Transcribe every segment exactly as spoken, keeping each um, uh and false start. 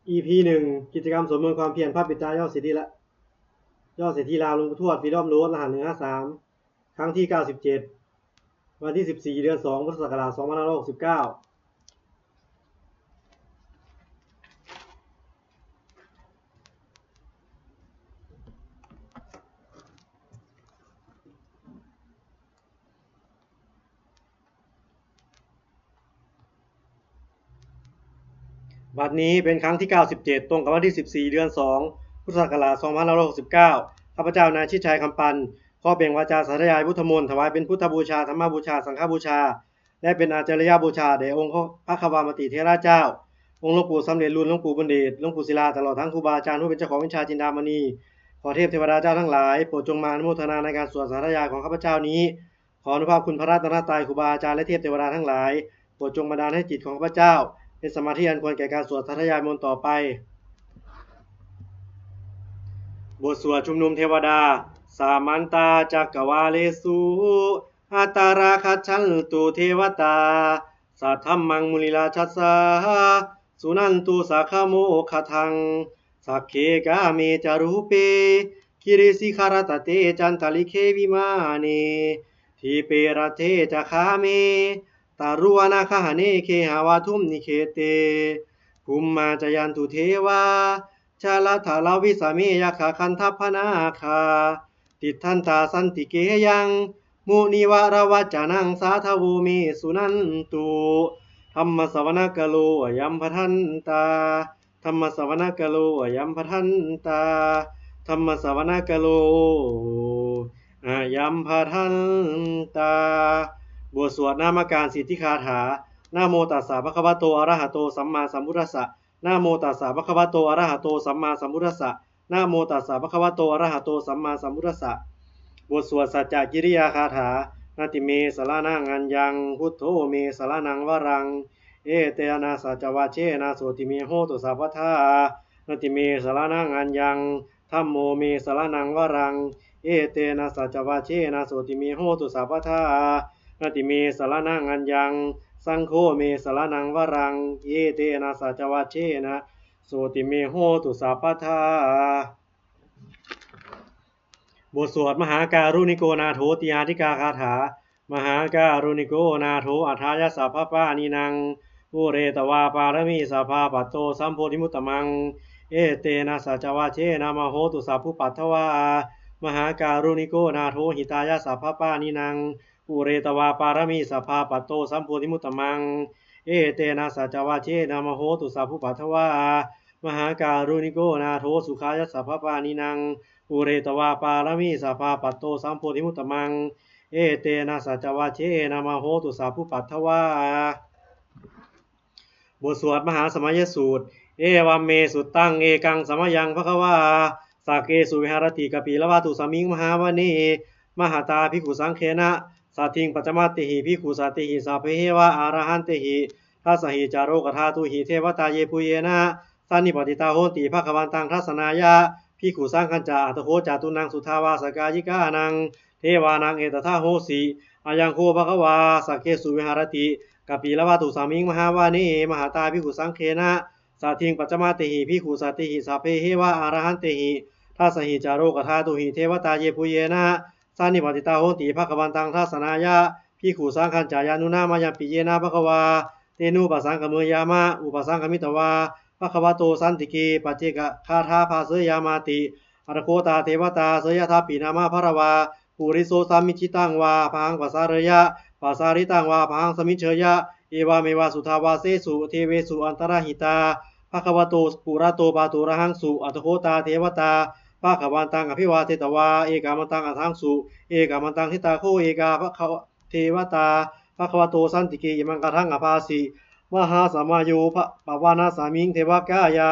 อีพี หนึ่ง กิจกรรมสวดมนต์ความเพียรพระปิดตายอดเศรษฐีละ ยอดเศรษฐีลาวหลวงปู่ทวด ฟรีดอมโหลด รหัส หนึ่งห้าสาม ครั้งที่ เก้าสิบเจ็ด วันที่ สิบสี่ เดือน สอง พุทธศักราช สองพันห้าร้อยหกสิบเก้า บัดนี้เป็นครั้งที่ เก้าสิบเจ็ด ตรงกับวันที่ สิบสี่ เดือน สอง พุทธศักราช สองพันห้าร้อยหกสิบเก้า ข้าพเจ้านายชิดชัย คำปัน ขอเปล่งวาจาสาธยายพุทธมนต์ ถวายเป็นพุทธบูชา ธรรมบูชา สังฆบูชา และเป็นอาจาริยบูชาแด่องค์พระควัมปติเถระเจ้า องค์หลวงปู่สำเร็จลุน หลวงปู่บุญเดช หลวงปู่ศิลา ตลอดทั้งครูบาอาจารย์ผู้เป็นเจ้าของวิชาจินดามณี ขอเทพเทวดาเจ้าทั้งหลาย โปรดจงมาอนุโมทนาในการสวดสาธยายของข้าพเจ้านี้ ขออนุภาพคุณพระรัตนตรัย ครูบาอาจารย์ และเทพเทวดาทั้งหลาย โปรดจงบันดาลให้จิตของข้าพเจ้า เป็นสมาธิอันควรแก่การสวดสาธยายมนต์ต่อไป บทสวดชุมนุมเทวดา Samantā cakkavāḷesu atrāgacchantu devatā, saddhammaṃ munirājassa suṇantu saggamokkhadaṃ. Sagge kāme ca rūpe girisikharataṭe cantalikkhe vimāne, dīpe raṭṭhe ca gāme taruvanagahane gehavatthumhi khette, bhummā cāyantu devā jalathalavisame yakkhagandhabbanāgā, tiṭṭhantā santike yaṃ munivaravacanaṃ sādhavo me suṇantu. Dhammassavanakālo ayambhadantā. Dhammassavanakālo ayambhadantā. Dhammassavanakālo ayambhadantā. บทสวดนมการสิทธิคาถา Namo tassa bhagavato arahato sammāsambuddhassa. Namo tassa bhagavato arahato sammāsambuddhassa. Namo tassa bhagavato arahato sammāsambuddhassa. บทสวดสัจจกิริยาคาถา Natthi me saraṇaṃ aññaṃ, buddho me saraṇaṃ varaṃ, etena saccavajjena sotthi me hotu sabbadā. Natthi me saraṇaṃ aññaṃ, dhammo me saraṇaṃ varaṃ, etena saccavajjena sotthi me hotu sabbadā. Natthi me saraṇaṃ aññaṃ, saṅgho me saraṇaṃ varaṃ, etena saccavajjena sotthi me hotu sabbadā. บทสวดมหาการุณิโกนาโถติอาทิกาคาถา Mahākāruṇiko nātho atthāya sabbapāṇinaṃ, pūretvā pāramī sabbā patto sambodhimuttamaṃ, etena saccavajjena mā hontu sabbupaddavā. Mahākāruṇiko nātho hitāya sabbapāṇinaṃ, pūretvā pāramī sabbā patto sambodhimuttamaṃ, etena saccavajjena mā hontu sabbupaddavā. Mahākāruṇiko nātho sukhāya sabbapāṇinaṃ, pūretvā pāramī sabbā patto sambodhimuttamaṃ, etena saccavajjena mā hontu sabbupaddavā. บทสวดมหาสมัยสูตร Evaṃ me sutaṃ. Ekaṃ samayaṃ bhagavā sakkesu viharati kapilavatthusmiṃ mahāvane mahatā bhikkhusaṅghena saddhiṃ pañcamattehi bhikkhusatehi sabbeheva arahantehi. Dasahi ca lokadhātūhi devatā yebhuyyena sannipatitā honti bhagavantaṃ dassanāya bhikkhusaṅghañca. Atha kho catunnaṃ suddhāvāsakāyikānaṃ devānaṃ etadahosi: Ayaṃ kho bhagavā sakkesu viharati kapilavatthusmiṃ mahāvane mahatā bhikkhusaṅghena saddhiṃ pañcamattehi bhikkhusatehi sabbeheva arahantehi. Dasahi ca lokadhātūhi devatā yebhuyyena sannipatitā honti bhagavantaṃ dassanāya bhikkhusaṅghañca. Yannūna mayampi yena bhagavā tenupasaṅkameyyāma, upasaṅkamitvā bhagavato santike paccekagāthā bhāseyyāmāti. Atha kho tā devatā seyyathāpi nāma balavā puriso sammiñjitaṃ vā bāhaṃ pasāreyya, pasāritaṃ vā bāhaṃ sammiñjeyya, evameva suddhāvāsesu devesu antarahitā bhagavato purato pāturahaṃsu. Atha kho tā devatā bhagavantaṃ abhivādetvā ekamantaṃ aṭṭhaṃsu. Ekamantaṃ ṭhitā kho ekā bhagava- devatā bhagavato santike imaṃ gāthaṃ abhāsi: Mahāsamayo pa- pavanasmiṃ devakāyā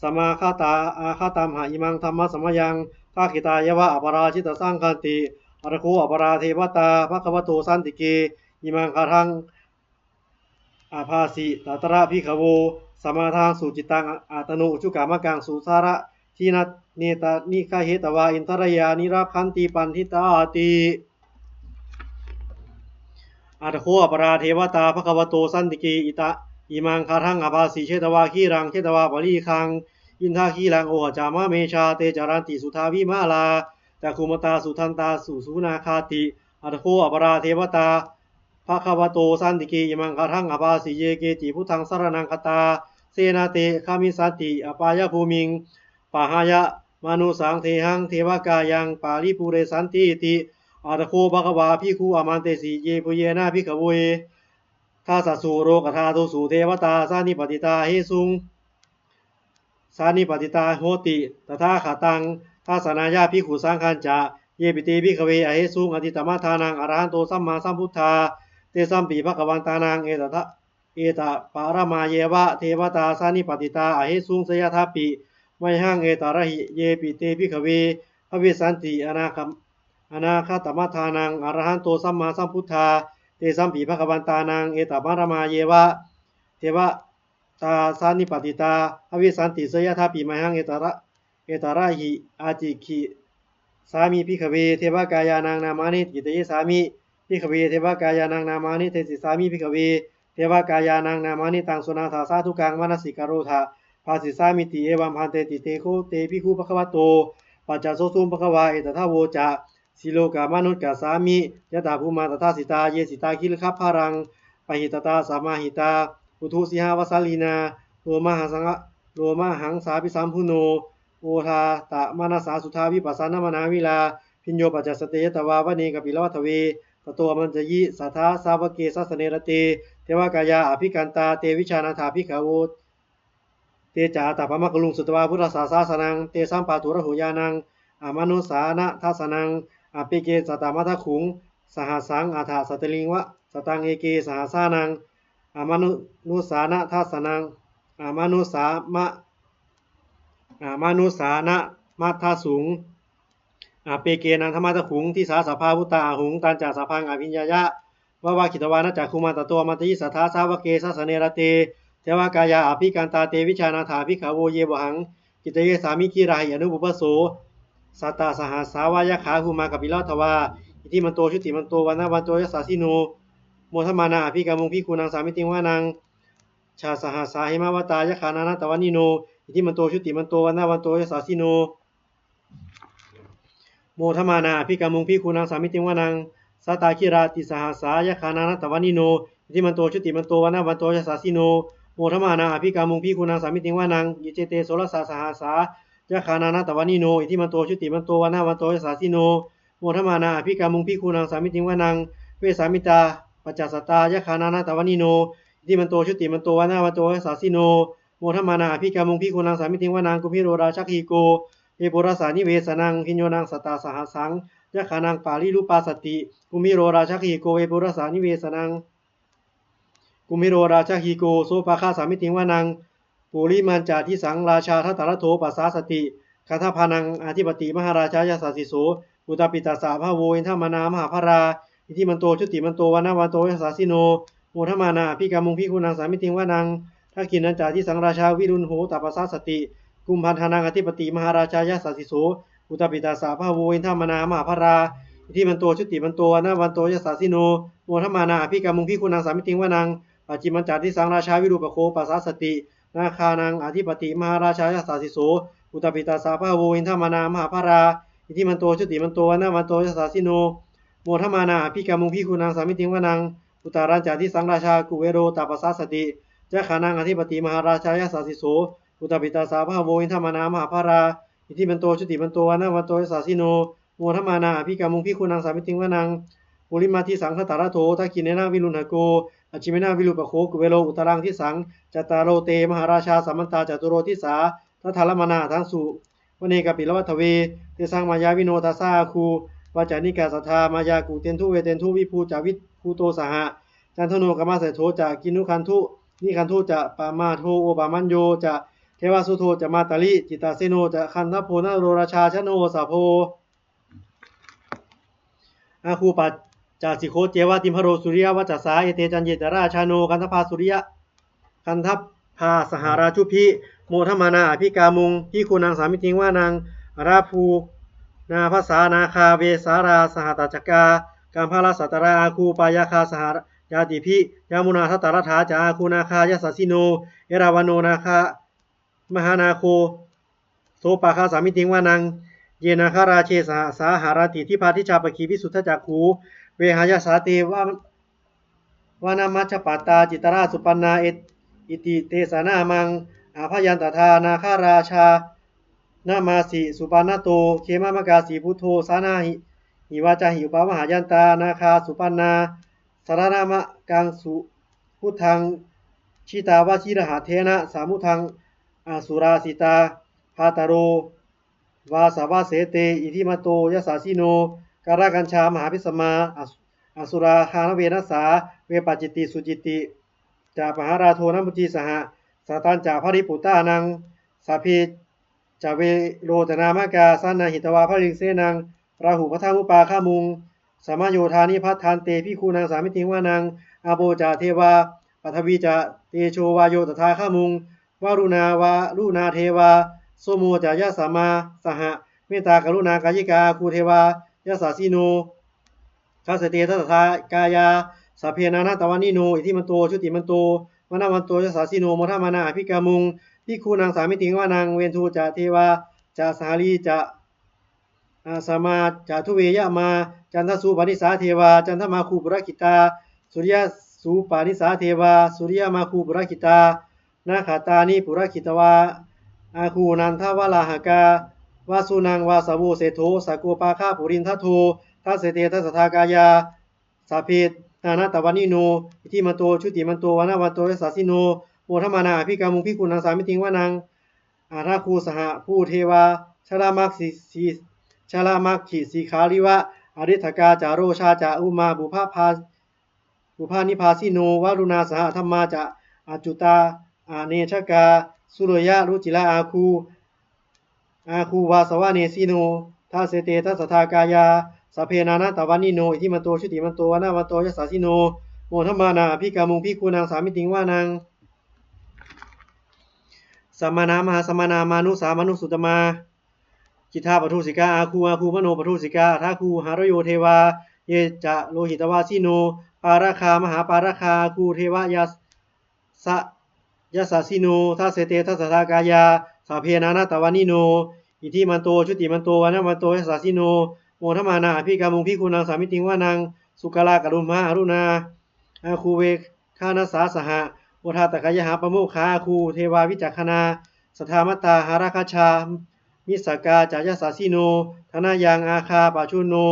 samāgatā, āgatamha imaṃ dhammasamayaṃ dakkhitāyeva aparājitasaṅghanti. Atha kho aparā devatā bhagavato santike imaṃ gāthaṃ abhāsi: Tatra bhikkhavo samādahaṃsu cittaṃ attano ujukamakaṃsu, sārathīnaṃ nettāni gahetvā indriyāni rakkhanti paṇḍitāti. Atha kho aparā devatā bhagavato santike ita- imaṃ gāthaṃ abhāsi: Chetvā khīlaṃ chetvā palighaṃ, indakhīlaṃ ohaccamanejā, te caranti suddhā vimalā, cakkhumatā sudantā susunāgāti. Atha kho aparā devatā bhagavato santike imaṃ gāthaṃ abhāsi: Ye keci buddhaṃ saraṇaṃ gatāse, na te gamissanti apāyabhūmiṃ, pahāya mānusaṃ dehaṃ devakāyaṃ paripūressantīti. Atha kho bhagavā bhikkhū āmantesi: Yebhuyyena bhikkhave dasasu lokadhātūsu devatā sannipatitā ahesuṃ sannipatitā honti tathāgataṃ dassanāya bhikkhusaṅghañca. Yepi te bhikkhave ahesuṃ atītamaddhānaṃ arahanto sammāsambuddhā, tesampi bhagavantānaṃ etaparamāyeva devatā sannipatitā ahesuṃ, seyyathāpi mayhaṃ etarahi. Yepi te bhikkhave bhavissanti anāgatamaddhānaṃ arahanto sammāsambuddhā, tesampi bhagavantānaṃ etaparamāyeva devatā sannipatitā bhavissanti, seyyathāpi mayhaṃ etarahi. Ācikkhissāmi bhikkhave devakāyānaṃ nāmāni, kittayissāmi bhikkhave devakāyānaṃ nāmāni, desissāmi bhikkhave devakāyānaṃ nāmāni. Taṃ suṇātha sādhukaṃ manasikarotha bhāsissāmīti. Evaṃ bhanteti kho te bhikkhū bhagavato paccassosuṃ. Bhagavā etadavoca: Silokamanukassāmi, yattha bhummā tadassitā, ye sitā girigabbharaṃ, pahitattā samāhitā, puthū sīhāva sallīnā, lomahaṃsābhisambhuno, odātamanasā suddhā, vippasannamanāvilā. Bhiyyo pañcasate ñatvā, vane kāpilavatthave, tato āmantayi satthā, sāvake sāsane rate, devakāyā abhikkantā, te vijānātha bhikkhavo. Te ca ātappamakaruṃ, sutvā buddhassa sāsanaṃ, tesampāturahu ñāṇaṃ, amanussāna dassanaṃ. Appeke satamaddakkhuṃ, sahassaṃ atha sattariṃ va, sataṃ eke sahassānaṃ, amanussāna dassanaṃ, amanussāma amanussānamaddasuṃ. Appekenantamaddakkhuṃ, disā sabbā phuṭā ahuṃ, tañca sabbaṃ abhiññāya, vavakkhitvāna cakkhumā, tato āmantayi satthā, sāvake sāsane rate, devakāyā abhikkantā, te vijānātha bhikkhavo. Ye vohaṃ kittayissāmi girāhi anupubbaso, sattasahassā va yakkhā, bhummā kāpilavatthavā, iddhimanto jutimanto, vaṇṇavanto yasassino, modamānā abhikkāmuṃ, bhikkhūnaṃ samitiṃ vanaṃ. Chasahassā hemavatā, yakkhā nānattavaṇṇino, iddhimanto jutimanto, vaṇṇavanto yasassino, modamānā abhikkāmuṃ, bhikkhūnaṃ samitiṃ vanaṃ. Sātāgirā tisahassā, yakkhā nānattavaṇṇino, iddhimanto jutimanto, vaṇṇavanto yasassino, modamānā abhikkāmuṃ, bhikkhūnaṃ samitiṃ vanaṃ. Iccete soḷasasahassā, yakkhā nānattavaṇṇino, iddhimanto jutimanto, vaṇṇavanto yasassino, modamānā abhikkāmuṃ, bhikkhūnaṃ samitiṃ vanaṃ. Vessāmittā pañcasatā, yakkhā nānattavaṇṇino, iddhimanto jutimanto, vaṇṇavanto yasassino, modamānā abhikkāmuṃ, bhikkhūnaṃ samitiṃ vanaṃ. Kumbhīro rājagahiko, vepullassa nivesanaṃ, bhiyyo naṃ satasahassaṃ, yakkhānaṃ payirupāsati. Kumbhīro rājagahiko, vepullassa nivesanaṃ. Kumbhīro rājagahiko, sopāga samitiṃ vanaṃ. Purimañca disaṃ rājā, dhataraṭṭho pasāsati, gandhabbānaṃ ādhipati, mahārājā yasassi so. Puttāpi tassa bahavo, indanāmā mahabbalā, iddhimanto jutimanto, vaṇṇavanto yasassino, modamānā abhikkāmuṃ, bhikkhūnaṃ samitiṃ vanaṃ. Dakkhiṇañca disaṃ rājā, virūḷho tappasāsati, kumbhaṇḍānaṃ ādhipati, mahārājā yasassi so. Puttāpi tassa bahavo, indanāmā mahabbalā, iddhimanto jutimanto, vaṇṇavanto yasassino, modamānā abhikkāmuṃ, bhikkhūnaṃ samitiṃ vanaṃ. Pacchimañca disaṃ rājā, virūpakkho pasāsati, nāgānaṃ ādhipati, mahārājā yasassi so. Puttāpi tassa bahavo, indanāmā mahabbalā, iddhimanto jutimanto, vaṇṇavanto yasassino, modamānā abhikkāmuṃ, bhikkhūnaṃ samitiṃ vanaṃ. Uttarañca disaṃ rājā, kuvero tappasāsati, yakkhānaṃ ādhipati, mahārājā yasassi so. Puttāpi tassa bahavo, indanāmā mahabbalā, iddhimanto jutimanto, vaṇṇavanto yasassino, modamānā abhikkāmuṃ, bhikkhūnaṃ samitiṃ vanaṃ. Purimadisaṃ dhataraṭṭho, dakkhiṇena virūḷhako, pacchimena virūpakkho, kuvero uttaraṃ disaṃ. Cattāro te mahārājā, samantā caturo disā, daddallamānā aṭṭhaṃsu, vane kāpilavatthave. Tesaṃ māyāvino dāsā āgū, vañcanikā saṭhā, māyā kuṭeṇḍu veṭeṇḍu, viṭū ca viṭuṭo saha, candano kāmaseṭṭho ca, kinnughaṇḍu nighaṇḍu ca, pamādo opamañño ca, devasūto ca mātali, cittaseno ca gandhabbo, naḷorājā janesabho. Āgū pañcasikho ceva, timbarā suriyavacchasā, ete caññe ca rājāno, gandhabbā suriya gandhabbā saha rājubhi, modamānā abhikkāmuṃ, bhikkhūnaṃ samitiṃ vanaṃ. Aḷābhū nābhasā nāgā, vesālā sahatacchakā, kambalassatarā āgū, pāyāgā saha ñātibhi. Yāmunā dhataraṭṭhā ca āgū nāgā yasassino, erāvaṇo nāgā mahānāgo sopāga samitiṃ vanaṃ. Ye nāgarāje sahasā haranti dibbā dijā pakkhi visuddhacakkhū, vehāyasā te vanamajjhapattā citrā supaṇṇā iti tesa nāmaṃ. Abhayantadā nāgarājānamāsi supaṇṇato khemamakāsi buddho, sānāhivā cāhi upavhayantā nāgā supaṇṇā saraṇamakaṃsu buddhaṃ. Jitā vajirahatthena samuddaṃ asurā sitā, bhātaro vāsavassete iddhimanto yasassino. Kālakañjā mahābhismā asurā dānaveghasā, vepacitti sucitti ca pahārādo namucī saha, satañca baliputtānaṃ sabbe ca verocanāmakā, sannayhitvā baliṃ senaṃ rāhubhaddamupāgamuṃ. Samayodāni bhaddante bhikkhūnaṃ samitiṃ vanaṃ. Āpo ca devā paṭhavī ca tejo vāyo tadāgamuṃ, varuṇā vāruṇā devā somo ca yasasā saha, mettākaruṇākāyikā āgū devā yasassino. Dasete dasadhā kāyā sabbe nānattavaṇṇino, iddhimanto jutimanto vaṇṇavanto yasassino, modamānā abhikkāmuṃ bhikkhūnaṃ samitiṃ vanaṃ. Veṇḍū ca devā ca sahalī ca asamā ca duve yamā, candassūpanisā devā candamāgū purakkhitā, suriyassūpanisā devā suriyamāgū purakkhitā, nakkhattāni purakkhitvā āgū nandavalāhakā. Vasūnaṃ vāsavo seṭṭho sakkopāga purindado. Dasete dasadhā kāyā sabbe nānattavaṇṇino, iddhimanto jutimanto vaṇṇavanto yasassino, modamānā abhikkāmuṃ bhikkhūnaṃ samitiṃ vanaṃ. Athāgū sahabhū devā jalamaggisi- jalamaggisikhāriva, ariṭṭhakā ca rojā ca ummāpupphanibhāsino, varuṇā sahadhammā ca accutā anejakā, sūleyyarucirā āgū āgū vāsavanesino. Dasete dasadhā kāyā sabbe nānattavaṇṇino, iddhimanto jutimanto vaṇṇavanto yasassino, modamānā abhikkāmuṃ bhikkhūnaṃ samitiṃ vanaṃ. Samānā mahāsamānā mānusā mānusuttamā, khiḍḍāpadūsikā āgū āgū manopadūsikā, athāgū harayo devā ye ca lohitavāsino, pāragā mahāpāragā āgū devā yas- sa- yasassino. Dasete dasadhā kāyā sabbe nānattavaṇṇino, iddhimanto jutimanto vaṇṇavanto yasassino, modamānā abhikkāmuṃ bhikkhūnaṃ samitiṃ vanaṃ. Sūkarā karumhā aruṇā āgū veghanasā saha, odātagayhā pāmokkhā āgū devā vicakkhaṇā, sadāmattā hāragajā missakā ca yasassino, thanayaṃ āgā pajjunno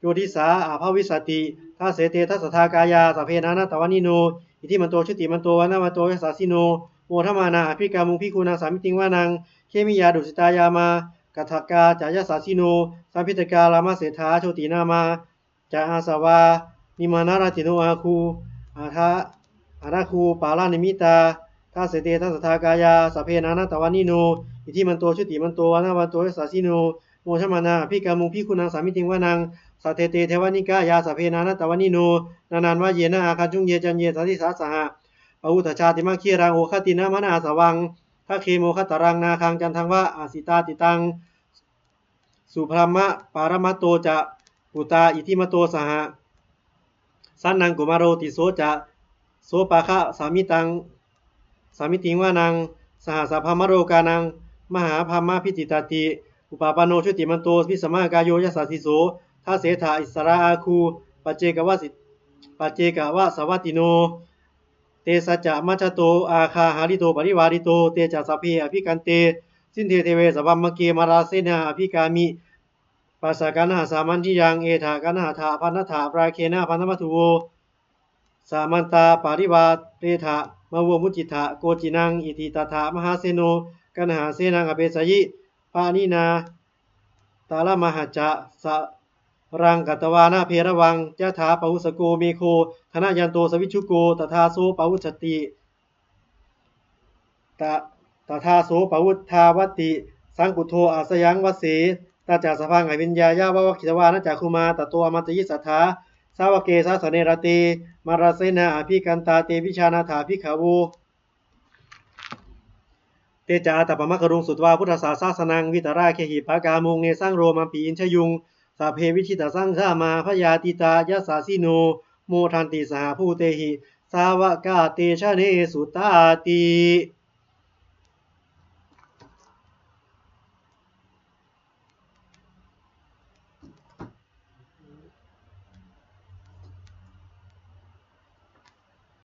yo disā abhivassati. Dasete dasadhā kāyā sabbe nānattavaṇṇino, iddhimanto jutimanto vaṇṇavanto yasassino, modamānā abhikkāmuṃ bhikkhūnaṃ samitiṃ vanaṃ. Khemiyā tusitā yāmā kaṭṭhakā ca yasassino, lambitakā lāmaseṭṭhā jotināmā ca āsavā, nimmānaratino āgū athā- athāgū paranimmitā. Dasete dasadhā kāyā sabbe nānattavaṇṇino, iddhimanto jutimanto vaṇṇavanto yasassino, modamānā abhikkāmuṃ bhikkhūnaṃ samitiṃ vanaṃ. Saṭṭhete devanikāyā sabbe nānattavaṇṇino, nānāvayena āgañchuṃ ye caññe sadisā saha, pavutthajātimakkhilaṃ oghatiṇṇamanāsavaṃ, dakkhemoghataraṃ nāgaṃ candaṃva asitātitaṃ, subrahmā paramatto ca puttā iddhimato saha, sanaṅkumāro tisso ca sopāga samitiṃ vanaṃ. Sahassabrahmalokānaṃ mahābrahmābhitiṭṭhati, upapanno jutimanto bhismākāyo yasassi so. Dasettha issarā āgū paccekavasi- paccekavasavattino, tesañca majjhato āgā hārito parivārito. Te ca sabbe abhikkante sinde deve sabrahmake, mārasenā abhikkāmi passa kaṇhassa mandiyaṃ. Etha gaṇhatha bandhatha rāgena bandhamatthu vo, samantā parivāretha mā vo muñcittha koci naṃ. Iti tattha mahāseno kaṇhasenaṃ apesayi, pāṇinā talamāhacca saraṃ katvāna bheravaṃ, yathā pāvussako megho thanayanto savijjuko, tadā so pāvussati. Ta- tadā so pāvussavati saṅkuddho asayaṃvase. Tañca sabbaṃ abhiññāya vavakkhitvāna cakkhumā, tato āmantayi satthā sāvake sāsane rate, mārasenā abhikkantā te vijānātha bhikkhavo. Te ca ātappamakaruṃ sutvā buddhassa sāsanaṃ, vītarāgehi pakkāmuṃ nesaṃ lomampi iñjayuṃ. Sabbe vijitasaṅgāmā bhayātītā yasassino, modanti saha bhūtehi, sāvakā te janesutāti.